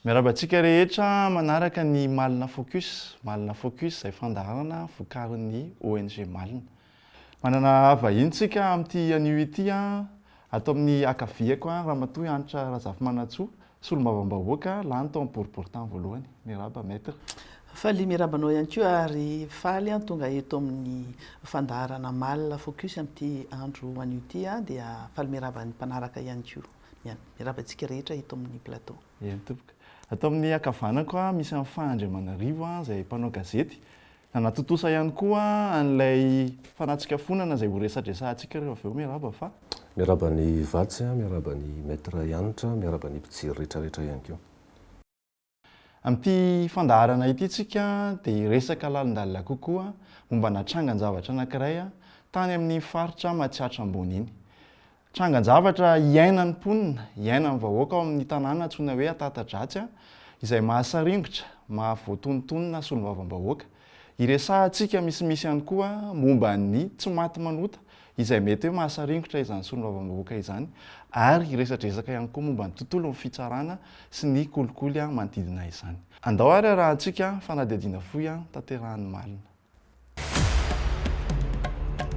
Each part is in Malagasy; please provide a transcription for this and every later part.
Miarahaba antsika rehetra manaraka ny Malina Focus, Malina Focus izay fandaharana vokarin'ny ONG Malina. Manana vahiny tsika amin'ity anio ity ato amin'ny ankaviako Ramatoa Hanitra Razafimanantsoa, solombavambahoaka lany tao amin'ny boriborintany voalohany. Miarahaba Maître. Faly miarahaba anao ihany koa ary faly aho tonga eto amin'ny fandaharana Malina Focus amin'ity andro anio ity dia faly miarahaba ny mpanaraka ihany koa. Miarahaba antsika rehetra eto amin'ny plateau. Eny tompoko. Ato amin'ny ankavanako misy an'i Faha Andriamanarivo izay mpanao gazety. Nanatontosa ihany koa an'ilay fanatsikafonana izay ho resadresahantsika rehefa avy eo. Miarahaba Faha. Miarahaba an'i Vatsy, miarahaba an'i Maître Hanitra, miarahaba ny mpijery rehetrarehetra ihany koa. Amin'ity fandaharana ity tsika dia hiresaka lalindalina kokoa mombana trangan-javatra anankiray tany amin'iny faritra Matsiatra Ambony iny. Trangan-javatra iainan'ny mponina, iainan'ny vahoaka ao amin'ny tanàna antsoina hoe Antatadratsy izay mahasaringotra, mahavoatonontonona solombavambahoaka. Hiresahantsika misimisy ihany koa momba ny tsy maty manota izay mety hoe mahasaringotra izany solombavambahoaka izany ary hiresadresaka ihany koa momba ny tontolon'ny fitsarana sy ny kolikoly manodidina izany. Andao ary arahantsika fanadihadiana fohy tanterahan'ny Malina.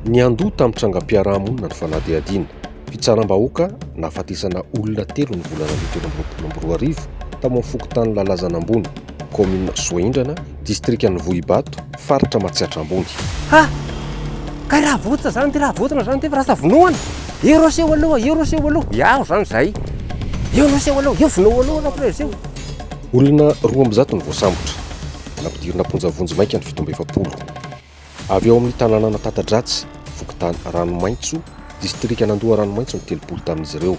Niandoha tamin'ny trangam-piarahamonina ny fanadihadiana. Fitsaram-bahoaka nahafatesana olona telo ny volana mey 2023 tao amin'ny fokontany Lalazana Ambony, kaominina Soaindrana, distrikan'i Vohibato, faritra Matsiatra Ambony. Ha! Kay raha votsa zany ty raha votsana zany ty fa lasa vonoana! Eo reo seho aloha, eo reo seho aloha, iaho zany zay! Eo reo seho aloha, eo vonoa aloha raha prez eo! Olona 102 no voasambotra. Nampidirina am-ponja vonjimaika ny 47. Avy ao amin'ny tanànan'Antatadratsy, fokontany Ranomaitso, distrikan'Andoharanomaitso ny 30 tamin'izy ireo.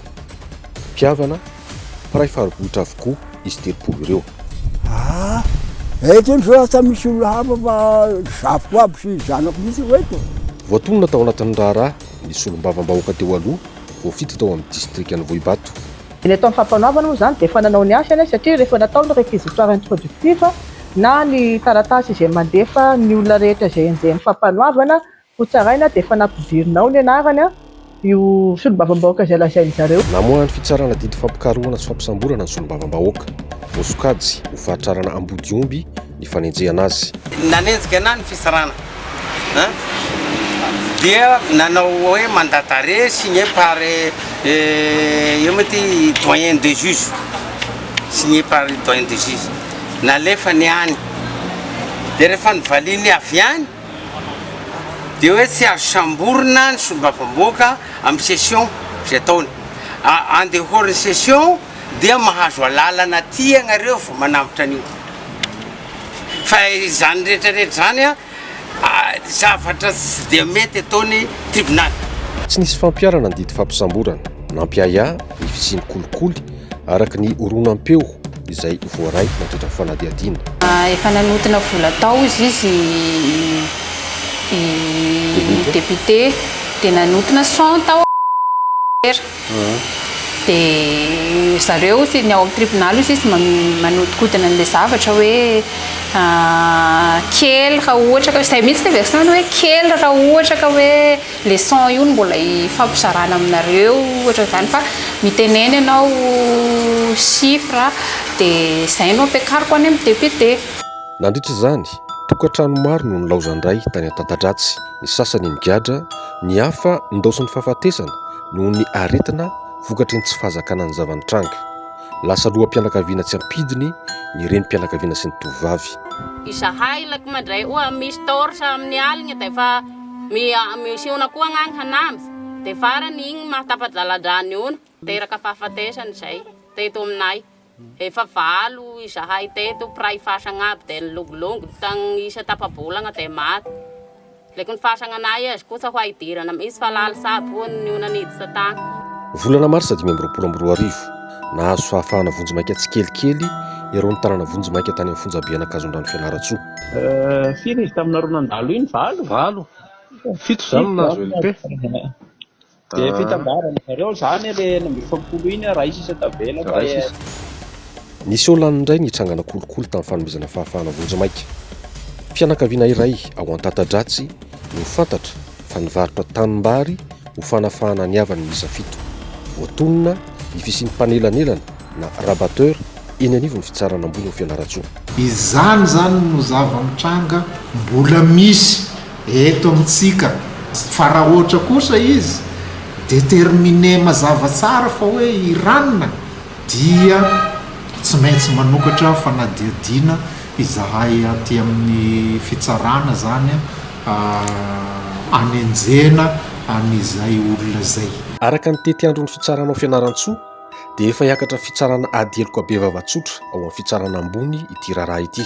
Mpihavana, mpiray faribohitra avokoa izy 30 ireo. Ah! Eto iny zao asa misy olona hafa fa zafiko aby sy zanako mihitsy ro eto. Voatonona tao anatin'ny raharaha ny solombavambahoaka teo aloha voafidy tao amin'ny distrikan'i Vohibato. Ny atao amin'ny fampanoavana moa izany dia efa nanao ny asany satria rehefa natao ny réquisitoire introductif na ny taratasy izay mandefa ny olona rehetra izay enjehin'ny fampanoavana ho tsaraina dia efa nampidirina ao ny anarany io solombavambahoaka izay lazain-dry zareo. Namoahan'ny fitsarana didy fampikarohana sy fampisamborana ny solombavambahoaka. Voasokajy ho fahatrarana ambodiomby ny fanenjehana azy. Nanenjika anah ny fitsarana an, dia nanao hoe mandat d'arrêt signé par eo moa ty doyen de juge, signé par doyen de juge, nalefany any, dia rehefa novaliany avy any dia hoe tsy azo samborina ny solombavambahoaka amin'ny session izay ataony, en dehors ny session dia mahazo alalana aty ianareo vao manambotra an'io. Fa izany rehetra rehetra izany an, zavatra tsy dia mety ataony tribonaly. Tsy nisy fampiharana ny didy fampisamborana. Nampiahiahy ny fisian'ny kolikoly, araka ny horonam-peo izay voaray nandritra ny fanadihadiana. Efa nanodina vola tao izy izy i député dia nanodina 100 tao. Dia zareo ny ao amin'ny tribonaly hozy izy manodikodina an'ilay zavatra hoe kely raha ohatra ka, izay mihitsy ilay version-ny hoe kely raha ohatra ka hoe le 100 io no mbola hifampizarana aminareo ohatra izany fa mitenena ianao chiffre dia izay no ampiakariko any amin'ny député. Nandritra izany, tokantrano maro no nilaozan-dray tany Antantadratsy, ny sasany nigadra, ny hafa nindaosin'ny fahafatesana noho ny aretina vokatry ny tsy fahazakana ny zava-nitranga. Lasa loham-pianakaviana tsy ampidiny ny renim-pianakaviana sy ny tovovavy. Izahay lako mandray oa misy torche amin'ny aligny de fa misiona koa agnagny hanamby de farany igny mahatapa-daladrano io teraka fahafatesana izay teto aminay. Efa valo izahay teto mpiray fasagna aby de nilongilongy tagny isa tapa-bolagna de maty. Leky ny fasagna anay azy koa tsa ho aidirana mihitsy fa lalitra aby hono ny ona niditra tagny. Volana marsa 2025, nahazo fahafahana vonjimaika tsikelikely ireo nitanana vonjimaika tany amin'ny fonjabe an'Ankazondrano Fianarantsoa. Firy izy taminareo nandalo iny? Valo? Valo. Fito izany no nahazo LP. Dia fitambarana zareo izany le 46 iny ray sisa tavela fa Ray sisa. Niseho lany indray ny trangana kolikoly tamin'ny fanomezana fahafahana vonjimaika. Fianakaviana iray ao Antatadratsy no fantatra fa nivarotra tanimbary ho fanafahana ny havany miisa fito. Voatonona ny fisian'ny mpanelanelana na rabatteur. eny anivon'ny Fitsarana ambony ao Fianarantsoa. Izany izany no zava-mitranga mbola misy eto amintsika fa raha ohatra kosa izy déterminé mazava tsara fa hoe i ranona dia tsy maintsy manokatra fanadihadiana izahay aty amin'ny fitsarana izany hanenjehana an'izay olona izay. Araka ny tetiandron'ny fitsarana ao Fianarantsoa dia efa hiakatra fitsarana ady heloka bevava tsotra ao amin'ny fitsarana ambony ity raharaha ity.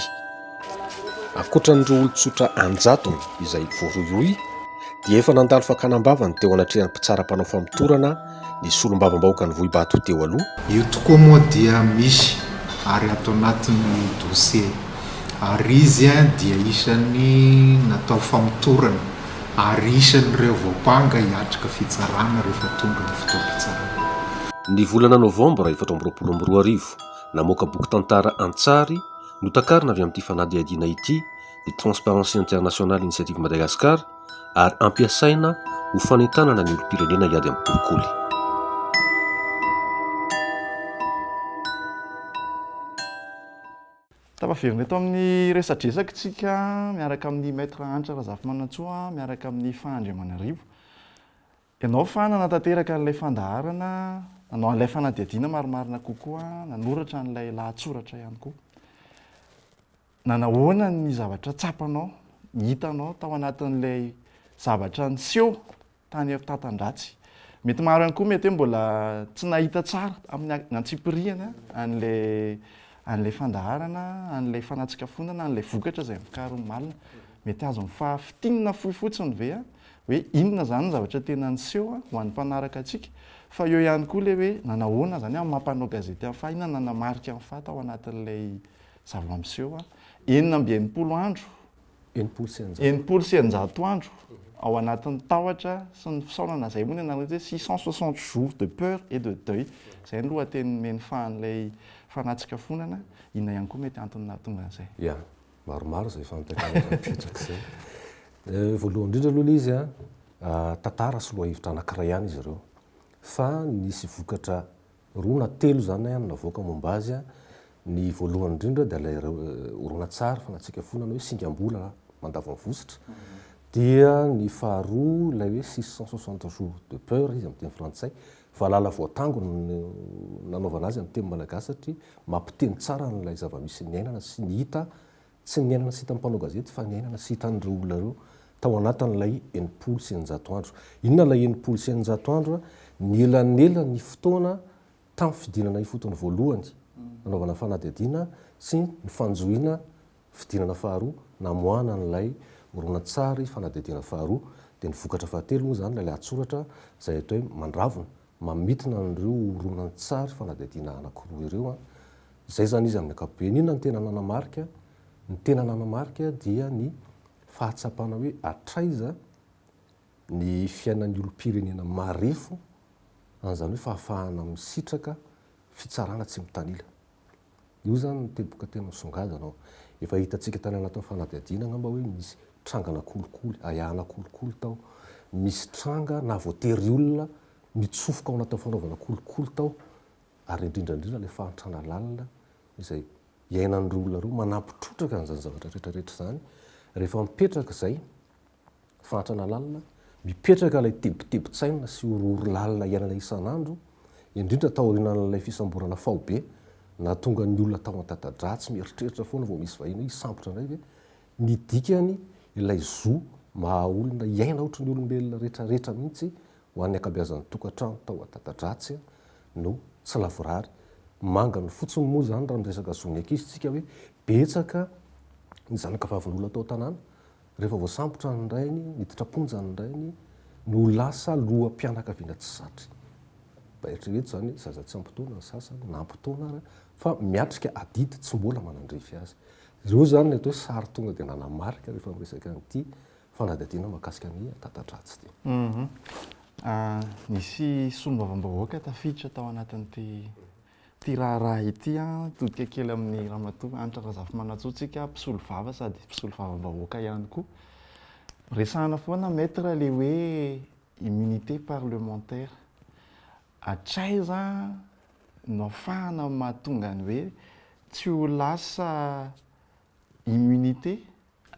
Ankoatra an'ireo olon-tsotra an-jatony izay voarohirohy dia efa nandalo fakana am-bavany teo anatrehan'ny mpitsara mpanao famotorana ny solombavambahoakan'i Vohibato teo aloha, Io tokoa moa dia misy ary ato anatin'ny dossier ary izy dia isan'ny natao famotorana ary isan'ireo voampanga hiatrika fitsarana rehefa tonga ny fotoam-pitsarana. Ny volana novambra 2024, namoaka boky tantara an-tsary notakarina avy amin'ity fanadihadiana ity ny Transparency International Initiative Madagascar ary ampiasaina ho fanentanana ny olom-pirenena hiady amin'ny kolikoly. Tafaverina eto amin'ny resadresaka isika miaraka amin'ny Maître Hanitra Razafimanantsoa miaraka amin'ny Faha Andriamanarivo. Ianao fa nanatanteraka an'ilay fandaharana, nanao an'ilay fanadihadiana marimarina kokoa, nanoratra an'ilay lahatsoratra ihany koa. Nanahoana ny zavatra tsapanao, hitanao tao anatin'ilay zavatra niseho tany Tatandratsy? Mety maro ihany koa mety hoe mbola tsy nahita tsara amin'ny antsipiriany an'ilay an'ilay fandaharana, an'ilay fanatsikafonana, an'ilay vokatra izay novokarin'ny Malina. Mety azon'ny fahafintinina fohy fotsiny ve hoe inona izany ny zavatra tena niseho ho an'ny mpanaraka antsika? Fa eo ihany koa ilay hoe nanahoana izany amin'ny maha mpanao gazety an'i Faha, inona no nanamarika an'i Faha tao anatin'ilay Zava-miseho 66 andro, 660 andro ao anatin'ny tahotra sy ny fisaonana, izay moa ny anarana hoe 660 jours de peur et de deuil, izay ny lohateny nomen'i fahan'ilay fanatsikafonana, inona ihany koa mety antony nahatonga an'izay? Ya, maromaro izay fanontaniana napetraka izay. Voalohany indrindra aloha ilay izy an, tantara sy lohahevitra anankiray ihany izy ireo, fa nisy vokatra Roa na telo izany no navoaka momba azy. Ny voalohany indrindra dia ilay horonantsary fanatsikafonana hoe singam-bola mandavo ny vositra. Dia ny faharoa ilay hoe 660 jours de peur izy amin'ny teny frantsay. Valala voatango no nanaovana azy amin'ny teny malagasy satria mampiteny tsara an'ilay zava-misy niainana sy ny hita Tsy ny niainana sy hitan'ny mpanao gazety fa niainana sy hitan'ireo olona ireo tao anatin'ilay 660 andro. Inona ilay 660 andro? Nielanela ny fotoana tamin'ny fidinana ifotony voalohany nanaovana fanadihadiana sy ny fanjohiana fidinana faharoa namoahana an'ilay horonantsary fanadihadiana faharoa. Dia ny vokatra fahatelo moa izany ilay lahatsoratra izay atao hoe mandravona, mamintina an'ireo horonantsary fanadihadiana anankiroa ireo. Izay izany izy amin'ny ankapobeny. Inona no tena nanamarika? Ny tena nanamarika dia ny fahatsapana hoe hatraiza ny fiainan'ny olom-pirenena marefo an'izany hoe fahafahana misitraka fitsarana tsy mitanila. Io izany no teboka tena misongadina ao. Efa hitantsika tany anatin'ny fanadihadiana angamba hoe misy trangana kolikoly, ahiahana kolikoly tao. Misy tranga na voatery olona mitsofoka ao anatin'ny fanaovana kolikoly tao. ary indrindra indrindra ilay fahantrana lalina izay iainan'ireo olona ireo, manampy trotraka an'izany zavatra rehetra rehetra izany, rehefa mipetraka izay fahantrana lalina, mipetraka ilay tebitebin-tsaina sy horohoro lalina iainana isan'andro, indrindra taorianan'ilay fisamborana faobe nahatonga ny olona tao an-tata-dratsy mieritreritra foana vao misy vahiny hoe hisambotra indray ve, ny dikany ilay zo maha olona hiaina ohatry ny olombelona rehetra rehetra mihitsy ho an'ny ankabeazan'ny tokantrano tao an-tata-dratsy no tsy lavorary. Mangany fotsiny moa izany raha miresaka zon'ny ankizy isika hoe betsaka ny zanaka vavin'olona tao an-tanàna rehefa voasambotra ny rainy, niditra am-ponja ny rainy no lasa loham-pianakaviana tsy satry. Mba eritrereto izany hoe zaza tsy ampy taona ny sasany na ampy taona ara fa miatrika adidy tsy mbola manandrify azy. Ireo izany ny atao hoe sary tonga dia nanamarika rehefa miresaka an'ity fanadihadiana mahakasika ny tata-dratsy ity. Nisy solombavambahoaka tafiditra tao anatin'ity ity raharaha ity. Hitodika kely amin'ny Ramatoa Hanitra Razafimanantsoa tsika, mpisolovava sady mpisolovavam-bahoaka ihany koa. Resahana foana Maître ilay hoe immunité parlementaire. Hatraiza no ahafahana mahatonga ny hoe. tsy ho lasa immunité,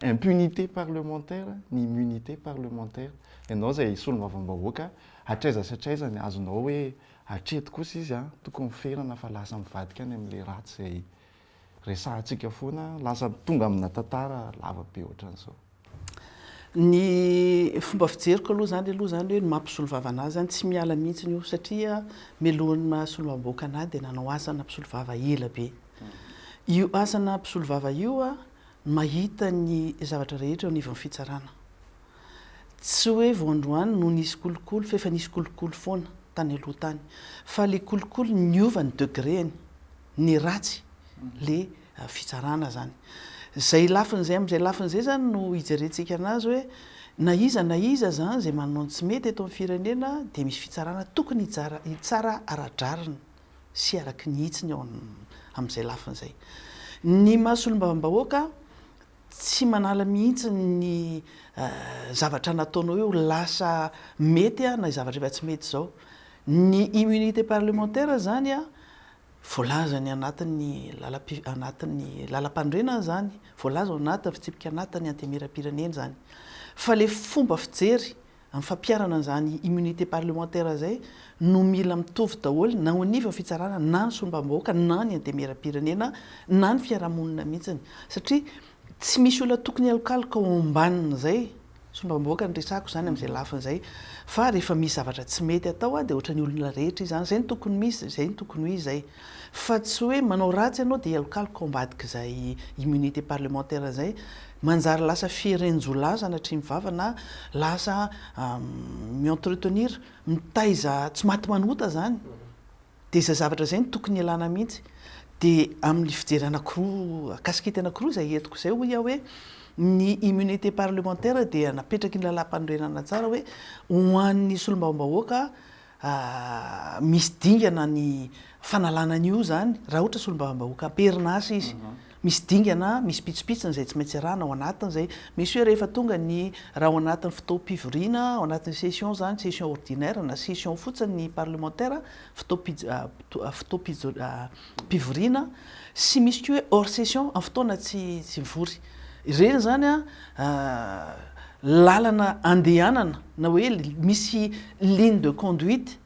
impunité parlementaire ny immunité parlementaire. Ianao izay solombavambahoaka, hatraiza sy hatraiza ny azonao hoe hatreto kosa izy an, tokony ferana fa lasa mivadika any amin'ilay ratsy izay resahantsika foana, lasa tonga amina tantara lava be ohatran'izao. Ny fomba fijeriko aloha izany aloha izany hoe ny maha mpisolovava an'ahy izany tsy miala mihitsy io satria mialohan'ny maha solombavambahoaka an'ahy dia nanao asana mpisolovava ela be. Io asana mpisolovava io mahita ny zavatra rehetra eo anivon'ny fitsarana. Tsy hoe vao androany no nisy kolikoly fa efa nisy kolikoly foana tany aloha tany. Fa ilay kolikoly niova ny degré-ny, ny ratsy le fitsarana zany. Zay lafiny zay amin'izay lafiny zay zany no hijerentsika anazy hoe na iza na iza zany zay manao ny tsy mety eto amin'ny firenena dia misy fitsarana tokony hijara hitsara ara-drariny sy araky ny hitsiny ao amin'izay lafiny zay. Ny maha solombavambahoaka tsy manala mihitsy ny zavatra nataonao eo lasa mety na zavatra efa tsy mety izao. Ny immunité parlementaire zany Voalaza ny anatin'ny lalam-pi- anatin'ny lalam-panorenana izany, voalaza ao anatin'ny fitsipika anatin'ny Antenimierampirenena izany. Fa ilay fomba fijery amin'ny fampiharana an'izany immunité parlementaire izay no mila mitovy daholo na ao anivon'ny fitsarana na ny solombavambahoaka na ny Antenimierampirenena na ny fiarahamonina mihitsiny. Satria tsy misy olona tokony hialokaloka ao ambanin'izay. Solombavambahoaka no resahako izany amin'izay lafiny izay fa rehefa misy zavatra tsy mety atao dia ohatran'ny olona rehetra izy izany, izay no tokony misy, izay no tokony ho izy izay. Fa tsy hoe manao ratsy ianao dia hialokaloka ao ambadik'izay immunité parlementaire izay, manjary lasa fieren-jiolahy sanatria ny vava na lasa mi-entretenir, mitaiza tsy maty manota izany. Dia izay zavatra izay no tokony hialana mihitsy. Dia amin'ny fijery anankiroa, kasikety anankiroa izay entiko izay hoy aho hoe ny immunité parlementaire dia napetraky ny lalàmpanorenana tsara hoe ho an'ny solombavambahoaka misy dingana ny fanalana an'io izany raha ohatra solombavambahoaka am-perinasa izy. Misy dingana, misy pitsopitsony izay tsy maintsy arahana ao anatin'izay. Misy hoe rehefa tonga ny, raha ao anatin'ny fotoam-pivoriana, ao anatin'ny session izany, session ordinaire na session fotsiny ny parlementaire, fotoam-pivoriana, sy misy koa hoe hors session, amin'ny fotoana tsy tsy mivory. Ireny izany an, lalana andehanana na hoe misy ligne de conduite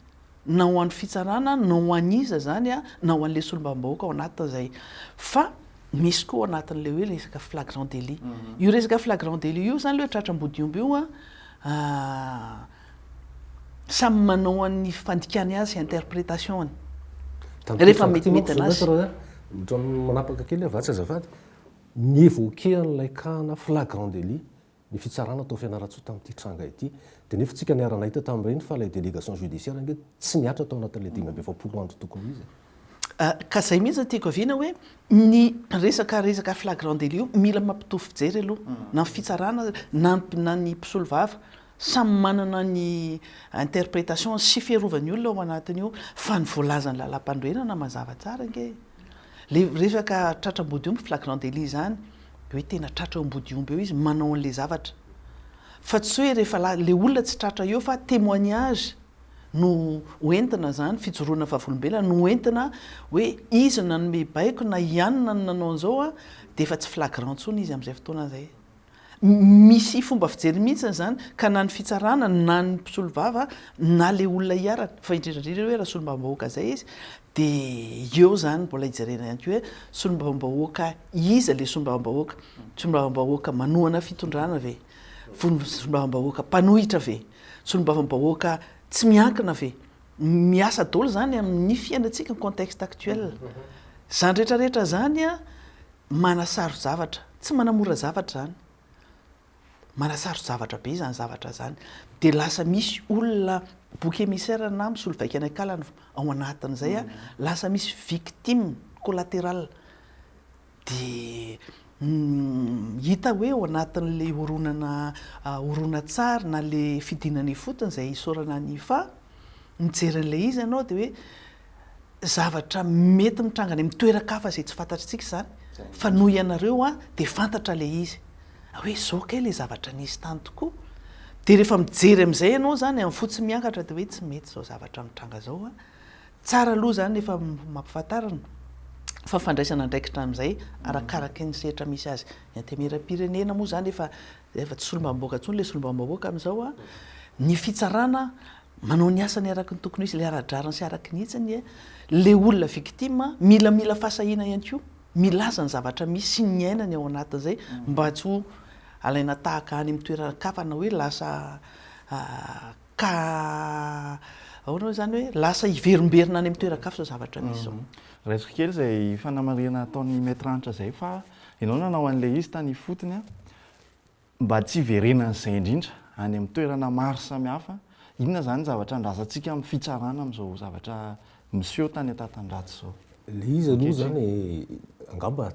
na ho an'ny fitsarana na ho an'iza izany na ho an'ilay solombavambahoaka ao anatin'izay. Fa misy koa ao anatin'ilay hoe resaka flagrant délit. Io resaka flagrant délit io izany ilay hoe tratra ambodiomby io an, samy manao an'ny fandikany azy sy interprétation-ny. Rehefa metimety anazy. Ohatran'ny manapaka kely aho vatsy azafady. Ni-évoquer an'ilay cas-na flagrant délit ny fitsarana tao Fianarantsoa tamin'ity tranga ity. Dia nefa tsika niara-nahita tamin'ireny fa ilay délégation judiciaire ange tsy nihatra tao anatin'ilay 45 andro tokony ho izy e. Ka izay mihitsy no tiako haviana hoe ny resaka resaka flagrant délit io mila mampitovy fijery aloha na ny fitsarana na na ny mpisolovava samy manana ny interprétation sy fiarovany olona ao anatin'io fa ny voalazan'ny lalàmpanorenana mazava tsara ange e. Le resaka tratra ambodiomby flagrant délit izany hoe tena tratra eo ambodiomby eo izy manao an'le zavatra fa tsy hoe rehefa la le olona tsy tratra eo fa témoignage no hoentina zany, fijoroana vavolombelona no hoentina hoe izy no nanome baiko na i anona no nanao an'izao a dia efa tsy flagrant intsony izy amin'izay fotoana izay. Misy fomba fijery mihitsy izany ka na ny fitsarana na ny mpisolovava na le olona iharana fa indrindra indrindra hoe raha solombavambahoaka zay izy dia eo izany mbola hijerena ihany koa hoe solombavambahoaka iza le solombavambahoaka, solombavambahoaka manohana fitondrana ve, solombavambahoaka mpanohitra ve, solombavambahoaka tsy miankina ve, miasa daholo izany amin'ny fiainantsika ny contexte actuel, izany rehetra rehetra izany an Manasaro-javatra, tsy manamora zavatra izany, manasaro-javatra be izany zavatra izany, dia lasa misy olona bouc émissaire na misolo vaika ny akalany ao anatin'izay an, lasa misy victime collatéral, dia hita hoe ao anatin'ilay horonana horonantsary na ilay fidinana ifotony izay isaorana ny IFA, mijery an'ilay izy ianao dia hoe zavatra mety mitranga any amin'ny toeran-kafa izay tsy fantatritsika izany fa noho ianareo an dia fantatra ilay izy hoe izao kay ilay zavatra nisy tany tokoa dia rehefa mijery amin'izay ianao izany amin'ny fo tsy miangatra dia hoe tsy mety izao zavatra mitranga izao an, tsara aloha izany efa mampifantarina. Fa fandraisana andraikitra amin'izay arakaraky ny sehatra misy azy. Ny Antenimierampirenena moa izany efa efa tsy solombavambahoaka intsony ilay solombavambahoaka amin'izao an. Ny fitsarana manao ny asany araka ny tokony ho izy, ilay ara-drariny sy araka ny hitsiny, ilay olona victime mila mila fahasahiana ihany koa milaza ny zavatra misy sy ny iainany ao anatin'izay mba tsy ho alaina tahaka any amin'ny toeran-kafa na hoe lasa ka ahoana hoe izany hoe lasa hiverimberina any amin'ny toeran-kafa izao zavatra misy izao. Raisiko kely izay fanamarihana ataon'i Maître Hanitra izay fa ianao nanao an'ilay izy tany ifotony an, mba tsy hiverenan'izay indrindra any amin'ny toerana maro samihafa, inona izany ny zavatra andrasantsika amin'ny fitsarana amin'izao zavatra miseho tany Antatandratsy izao? Ilay izy aloha izany angamba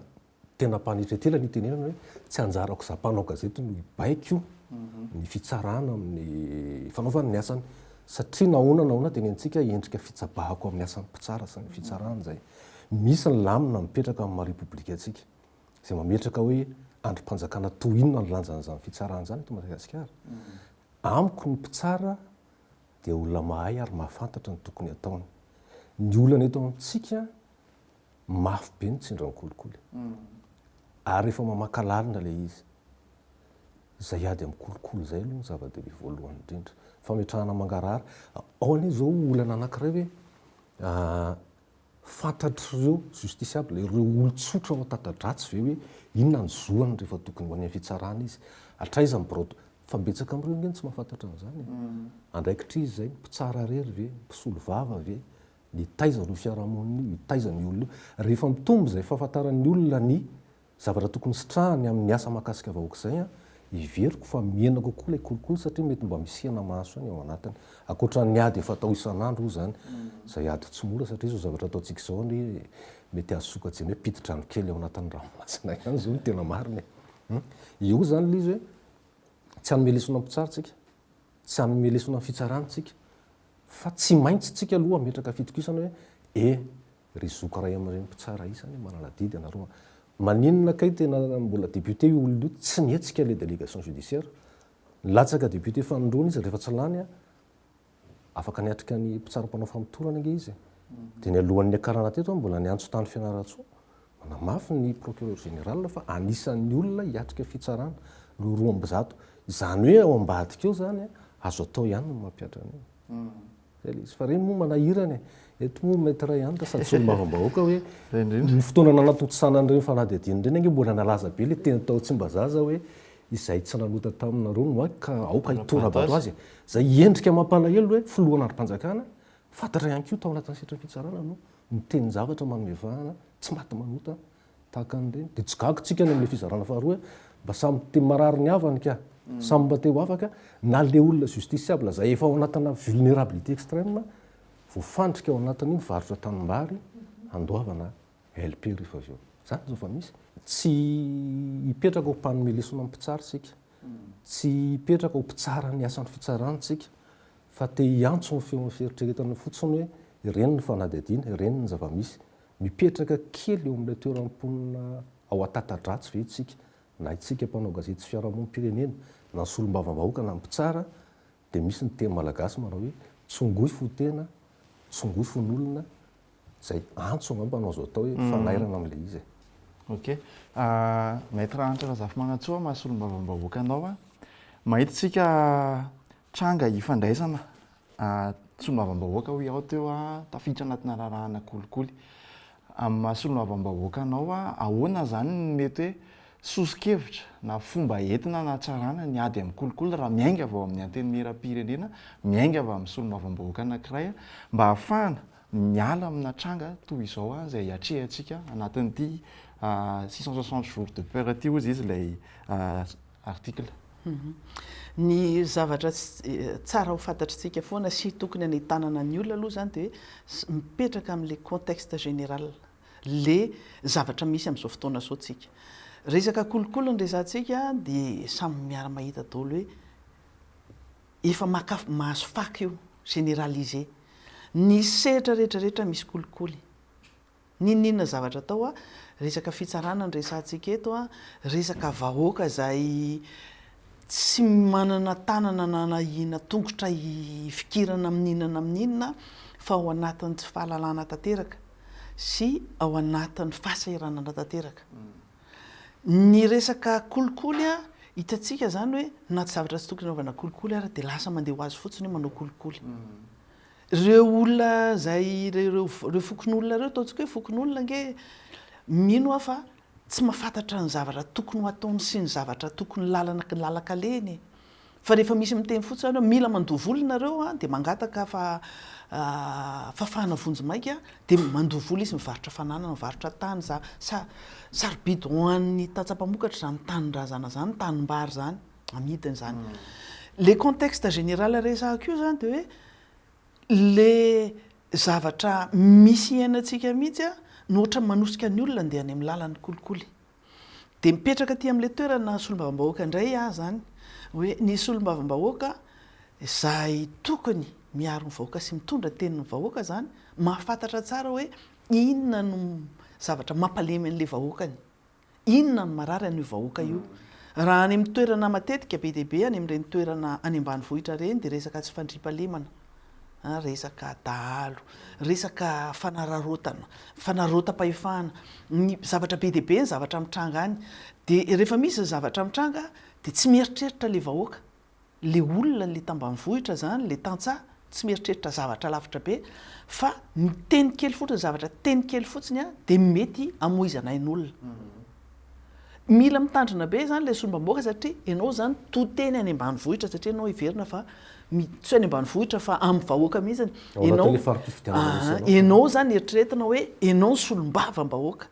tena am-panetren-tena ny itenenana hoe tsy anjarako izaho mpanao gazety no hibaiko ny fitsarana amin'ny fanaovany ny asany satria nahoana nahoana tenenitsika endrika fitsabahako amin'ny asan'ny mpitsara sy ny fitsarana izay. Misy ny lamina mipetraka amin'ny maha repoblika antsika izay mametraka hoe andrim-panjakana toy inona ny lanjan'izany fitsarana izany eto Madagasikara. Amiko ny mpitsara dia olona mahay ary mahafantatra ny tokony hataony. Ny olana eto amintsika Mafy be ny tsindrin'ny kolikoly. Ary efa mamaka lalina ilay izy. Izay ady amin'ny kolikoly izay aloha no zava-dehibe voalohany indrindra. Fametrahana mangarahara. Ao anie izao olana anankiray hoe fantatr'ireo justiciable, ireo olon-tsotra ao Antatadratsy ve hoe inona ny zoany rehefa tokony ho any amin'ny fitsarana izy. Hatraiza ny birao, fa betsaka amin'ireo ange no tsy mahafantatra an'izany e. Andraikitr'iza izay? Ny mpitsara irery ve? Ny mpisolovava ve? Hitaiza io fiarahamonina io, hitaiza ny olona io. Rehefa mitombo izay fahafantaran'ny olona ny zavatra tokony sitrahany amin'ny asa mahakasika vahoaka izay, heveriko fa mihena kokoa ilay kolikoly satria mety mba misy hena maso ihany ao anatiny. Ankoatra ny ady efa atao isan'andro moa izany, izay ady tsy mora satria izao zavatra ataontsika izao anie mety azo sokajiana hoe piti-drano kely ao anatin'ny ranomasina ihany izao no tena marina e. Eo izany ilay izy hoe tsy hanome lesona ny mpitsara isika, tsy hanome lesona ny fitsarana isika, Fa tsy maintsy tsika aloha hametraka fitokisana hoe e ry zoky ray aman-dreny mpitsara isany manana adidy ianareo a! Maninona kay tena mbola député io olona io tsy nihetsika ilay délégation judiciaire? Nilatsaka député fanindroany izy rehefa tsy lany a! Afaka niatrika ny mpitsara mpanao famotorana ange izy e! Dia nialohan'ny niakarana teto aho mbola niantso tany Fianarantsoa Manamafy ny procureur général fa anisan'ny olona hiatrika fitsarana ireo 102. Izany hoe ao ambadika ao izany azo atao ihany ny mampihatra an'io. Izay ilay izy. Fa ireny moa manahirana e. Eto moa Maître ihany ka sady solombavambahoaka hoe ny fotoana nanatontosana an'ireny fanadihadiana ireny ange mbola nalaza be ilay teny tao Tsimbazaza hoe izay tsy nanota taminareo no ahy ka aoka hitora-bato azy e. Izay endrika mampalahelo hoe filohana andrim-panjakana fantatra ihany koa tao anatin'ny sehatry ny fitsarana no miteny zavatra manome vahana, tsy maty manota tahaka an'ireny. Dia tsy gaga tsika any amin'ilay fizarana faharoa hoe mba samy te marary ny havany ka, samy mba te ho afaka, na le olona justiciable izay efa ao anatina vulnérabilité extrême, voafandrika ao anatin'io mivarotra tanimbary handoavana LP rehefa avy eo. Izany no zava-misy. Tsy hipetraka ho mpanome lesona ny mpitsara isika. Tsy hipetraka ho mpitsara ny asan'ny fitsarana isika. Fa te hiantso ny feon'ny fieritreretana fotsiny hoe ireny ny fanadihadiana, ireny ny zava-misy. Mipetraka kely eo amin'ilay toeran'ny mponina ao Antatadratsy ve isika, na isika mpanao gazety sy fiarahamonim-pirenena, na ny solombavambahoaka na ny mpitsara, dia misy ny teny malagasy manao hoe tsongoy fo tena, tsongoy fon'olona, izay antso angamba no azo atao hoe fanairana amin'ilay izy e. Ok. Maître Hanitra Razafimanantsoa, maha solombavambahoaka anao, mahita isika Tranga ifandraisana solombavambahoaka hoy aho teo tafiditra anatina raharahana kolikoly. Amin'ny maha solombavambahoaka anao, ahoana izany no mety hoe soso-kevitra na fomba entina hanatsarana ny ady amin'ny kolikoly raha miainga avy ao amin'ny Antenimierampirenena, miainga avy amin'ny solombavambahoaka anankiray mba hahafahana miala amina tranga toy izao izay atrehantsika anatin'ity 660 jours de peur ity hozy izy ilay article. Ny zavatra tsara ho fantatritsika foana sy tokony hanentanana ny olona aloha izany dia hoe mipetraka amin'ilay contexte général, le zavatra misy amin'izao fotoana izao tsika. Resaka kolikoly no resahantsika dia samy miara-mahita daholo hoe efa maka mahazo faka io, généralisé. Ny sehatra rehetra rehetra misy kolikoly. N'inon'inona zavatra atao a, resaka fitsarana no resahantsika eto a, resaka vahoaka izay tsy manana tanana na na tongotra hifikirana amin'inona na amin'inona fa ao anatin'ny tsy fahalalana tanteraka. sy ao anatin'ny fahasahiranana tanteraka. Ny resaka kolikoly, hitantsika izany hoe na tsy zavatra tsy tokony hanaovana kolikoly ary dia lasa mandeha ho azy fotsiny hoe manao kolikoly. Ireo olona izay, ireo fokonolona ireo, ataontsika hoe fokonolona ange, mino aho fa tsy mahafantatra ny zavatra tokony ho ataony sy ny zavatra tokony lalana lalan-kalehiny e. Fa rehefa misy miteny fotsiny hoe mila mandoa vola nareo an, dia mangataka fa fahafahana vonjimaika dia mandoa vola izy mivarotra fananana, mivarotra tany, za, sa, sarobidy ho an'ny tantsaha mpamokatra izany tanindrazana izany, tanimbary izany, amidiny izany. Le contexte général resahako io izany dia hoe le zavatra misy iainantsika mihitsy an no ohatran'ny manosika ny olona andeha any amin'ny lalan'ny kolikoly. Dia mipetraka aty amin'ilay toerana solombavambahoaka indray aho izany, hoe ny solombavambahoaka izay tokony miaro ny vahoaka sy mitondra tenin'ny vahoaka izany, mahafantatra tsara hoe inona no zavatra mampalemy an'ilay vahoakany, inona no marary an'io vahoaka io. Raha any amin'ny toerana matetika be dia be any amin'ireny toerana any ambanivohitra ireny dia resaka tsy fandriampahalemana. resaka dahalo, resaka fanararaotana, fanararaotam-pahefana, ny zavatra be dia be ny zavatra mitranga any. Dia rehefa misy ny zavatra mitranga dia tsy mieritreritra ilay vahoaka, ilay olona, ilay tambanivohitra izany, ilay tantsaha, tsy mieritreritra zavatra lavitra be fa ny teny kely fotsiny, zavatra teny kely fotsiny dia mety hamoizana ain'olona. Mila mitandrina be izany ilay solombavambahoaka satria ianao izany to teny any ambanivohitra satria ianao heverina fa tsy hoe any ambanivohitra fa amin'ny vahoaka mihitsy. Ao anatin'ilay fari-pifidianana misy anao. Ianao izany eritreretina hoe ianao no solombavambahoaka.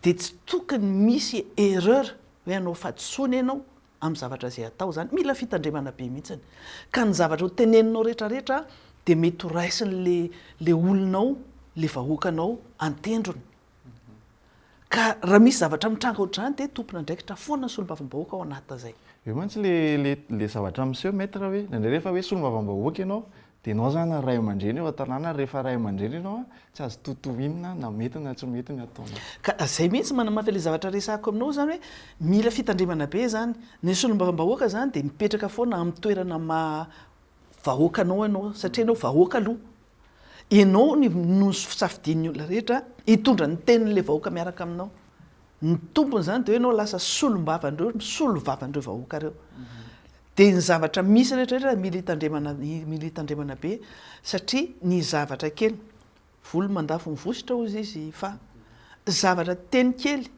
Dia tsy tokony misy erreur hoe hanao fahadisoana ianao amin'ny zavatra izay atao izany. Mila fitandremana be mihitsy. Ka ny zavatra ho teneninao rehetrarehetra dia mety ho raisin'ilay ilay olonao, ilay vahoakanao an-tendrony. Ka raha misy zavatra mitranga ohatr'izany dia tompon'andraikitra foana ny solombavambahoaka ao anatin'izay. Eo mantsy le le le zavatra miseho maître hoe indraindray rehefa hoe solombavambahoaka ianao dia ianao zany ray aman-dreny eo an-tanàna ary rehefa ray aman-dreny ianao an tsy azo totoinina na mety na tsy mety ny ataonao. Ka zay mihitsy manamafy ilay zavatra resahako aminao zany hoe mila fitandremana be zany. Ny solombavambahoaka zany dia mipetraka foana amin'ny toerana maha vahoaka anao ianao satria ianao vahoaka aloha. Ianao no nosafidian'ny olona rehetra hitondra ny tenin'ilay vahoaka miaraka aminao. Ny tompony izany dia hoe ianao lasa solombavan'ireo, misolovavan'ireo vahoaka ireo. Dia ny zavatra misy rehetra rehetra mila hitandremana, mila hitandremana be satria ny zavatra kely, volo mandafo mivositra hozy izy fa zavatra teny kely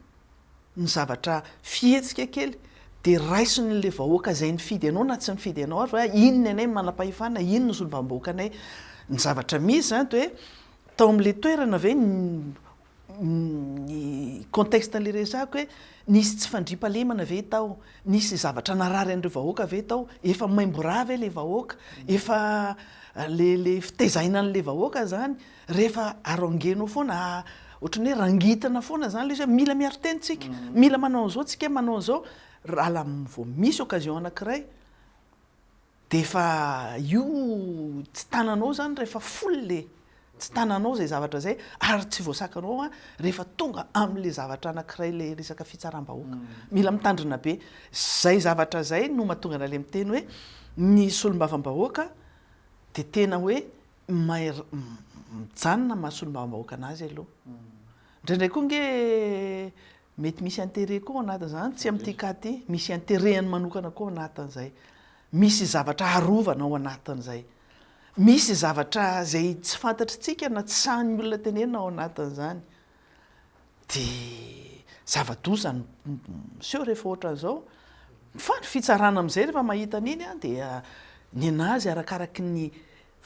ny zavatra fihetsika kely dia raisin'ilay vahoaka izay nifidy anao na tsy nifidy anao ary hoe iny ny anay manam-pahefana, iny no solombavambahoakanay. Ny zavatra misy izany dia hoe tao amin'ilay toerana ve ny contexte an'ilay resahako hoe nisy tsy fandriampahalemana ve tao, nisy zavatra narary an'ireo vahoaka ve tao, efa maimbo rà ve ilay vahoaka, efa ilay fitezaina an'ilay vahoaka izany. Rehefa harangenao foana, ohatran'ny hoe rangitina foana izany ilay izy hoe mila miaro tena isika, mila manao an'izao tsika, manao an'izao, raha vao misy occasion anankiray dia efa io tsy tananao izany rehefa full e, tsy tananao izay zavatra izay ary tsy voasakanao rehefa tonga amin'ilay zavatra anankiray ilay resaka fitsaram-bahoaka. Mila mitandrina be. Izay zavatra izay no mahatonga an'ilay miteny hoe ny solombavambahoaka dia tena hoe Mahay mijanona maha solombavambahoaka anazy aloha. Indraindray koa nge mety misy intérêt koa ao anatin'izany, tsy amin'ity cas ity, misy intérêt-ny manokana koa ao anatin'izay. Misy zavatra arovana ao anatin'izay. Misy zavatra izay tsy fantatr'tsika na tsy sahin'ny olona tenenina ao anatin'izany. Dia zava-doza no miseho rehefa ohatran'izao. Fa ny fitsarana amin'izay rehefa mahita an'iny dia ny an'azy arakaraky ny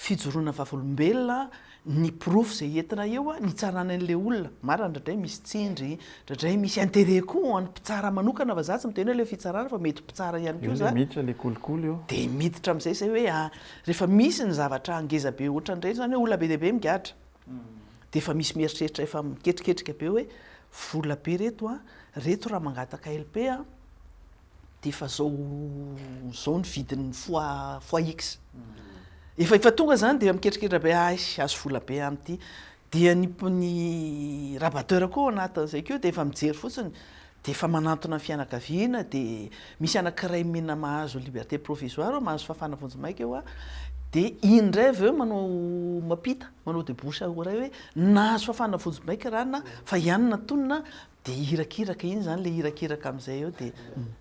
fijoroana vavolombelona, ny porofo izay entina eo, ny hitsarana an'ilay olona. Marina indraindray misy tsindry, indraindray misy intérêt koa ho an'ny mpitsara manokana fa za tsy miteny hoe ilay fitsarana fa mety ho mpitsara ihany koa izany. Eo ilay miditra ilay kolikoly eo. Dia miditra amin'izay izay hoe rehefa misy ny zavatra ngeza be ohatran'ireny izany hoe olona be dia be migadra. Dia efa misy mieritreritra efa miketriketrika be hoe vola be reto an, reto raha mangataka LP an, dia efa zao zao ny vidin'ny fois fois x. Efa efa tonga zany dia miketriketra be hay azo vola be amin'ity. Dia ny ny rabatteur koa ao anatin'izay koa dia efa mijery fotsiny dia efa manantona ny fianakaviana dia misy anankiray mena mahazo liberté provisoire mahazo fahafahana vonjimaika eo an, Dia iny indray avy eo manao mampita, manao de bouche à oreille hoe nahazo fahafahana vonjimaika ranona fa i anona tonona dia irakiraka iny izany ilay irakiraka amin'izay eo dia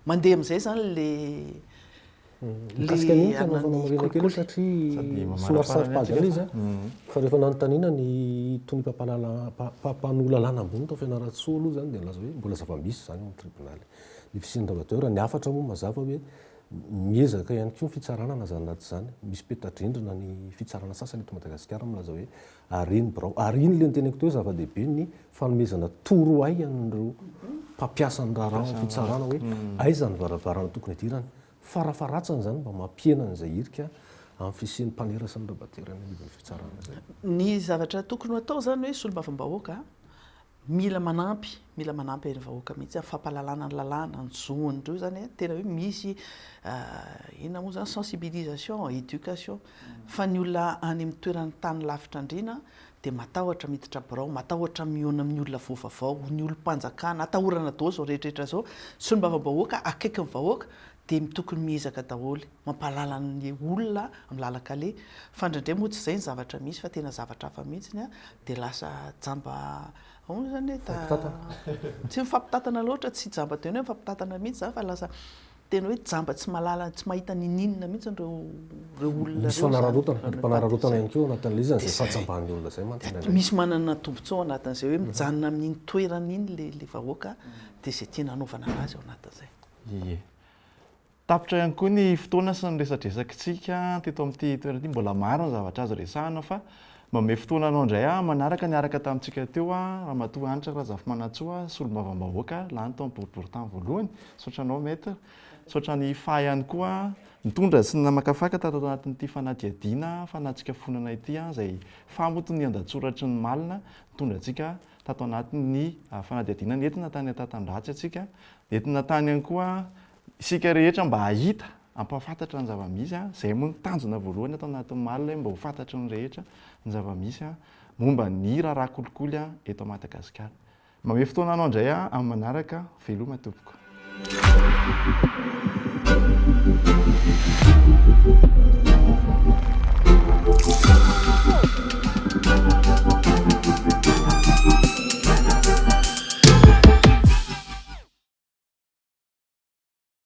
mandeha amin'izay izany ilay Mikasika an'iny tena fanamarihana kely satria somary saro-pady ihany izy fa rehefa nanontaniana ny tonia mpampanoa lalàna ambony tao Fianarantsoa aloha izany dia nilaza hoe mbola zava-misy izany ao amin'ny tribonaly. Ny fisian'ny rabateur, ny hafatra moa mazava hoe miezaka ihany koa ny fitsarana na izany na tsy izany. Misy peta-drindrina ny fitsarana sasany eto Madagasikara milaza hoe ary ny birao. Ary iny ilay noteneniko teo hoe zava-dehibe ny fanomezana torohay an'ireo mpampiasa ny raharaha ao amin'ny fitsarana hoe aiza ny varavarana tokony hidirana. Farafaharatsiny izany mba mampihena an'izay hirika amin'ny fisian'ny mpanera sy ny rabatera eny anivon'ny fitsarana izay. Ny zavatra tokony ho atao izany hoe solombavambahoaka mila manampy, mila manampy ny vahoaka mihitsy amin'ny fampahalalana ny lalàna, ny zon'ireo izany, tena hoe misy inona moa izany sensibilisation, éducation fa ny olona any amin'ny toerana tany lavitra andriana dia matahotra miditra birao, matahotra mihaona amin'ny olona vaovao, ny olom-panjakana, atahorana daholo izao rehetra rehetra izao, solombavambahoaka akaiky ny vahoaka dia tokony miezaka daholo mampahalala ny olona amin'ny lalan-kaleha fa indraindray moa tsy izay ny zavatra misy fa tena zavatra hafa mihitsy dia lasa jamba ahoana izany e, tsy mifampitantana loatra, tsy jamba tena hoe mifampitantana mihitsy izany fa lasa Tena hoe jamba tsy mahalala, tsy mahita ninininona mihitsy ireo ireo olona ireo. Misy fanararaotana, ary mpanararaotana ihany koa ao anatin'ilay izy, izay fahajamban'ny olona izay mantsy indraindray. Misy manana tombontsoa ao anatin'izay hoe mijanona amin'iny toerana iny ilay ilay vahoaka dia izay tiana hanaovana anazy ao anatin'izay. Ie. Tapitra ihany koa ny fotoana sy ny resadresakitsika teto amin'ity toerana ity. Mbola maro ny zavatra azo resahana fa Manome fotoana anao indray aho manaraka niaraka tamintsika teo Ramatoa Hanitra Razafimanantsoa solombavambahoaka lany tao amin'ny boriborintany voalohany. Misaotra anao Maître. Misaotra an'i Faha ihany koa nitondra sy namakafaka tato anatin'ity fanadihadiana fanatsikafonana ity izay Faha moa toy ny andatsoratry ny malina nitondra antsika tato anatin'ny fanadihadiana nentina tany Antatandratsy antsika. Nentina tany ihany koa Isika rehetra mba hahita, hampahafantatra ny zava-misy, izay moa no tanjona voalohany ato anatin'ny Mal hoe mba ho fantatry ny rehetra ny zava-misy momba ny raharaha kolikoly eto Madagasikara. Mamehy fotoana anao indray aho amin'ny manaraka, veloma tompoko.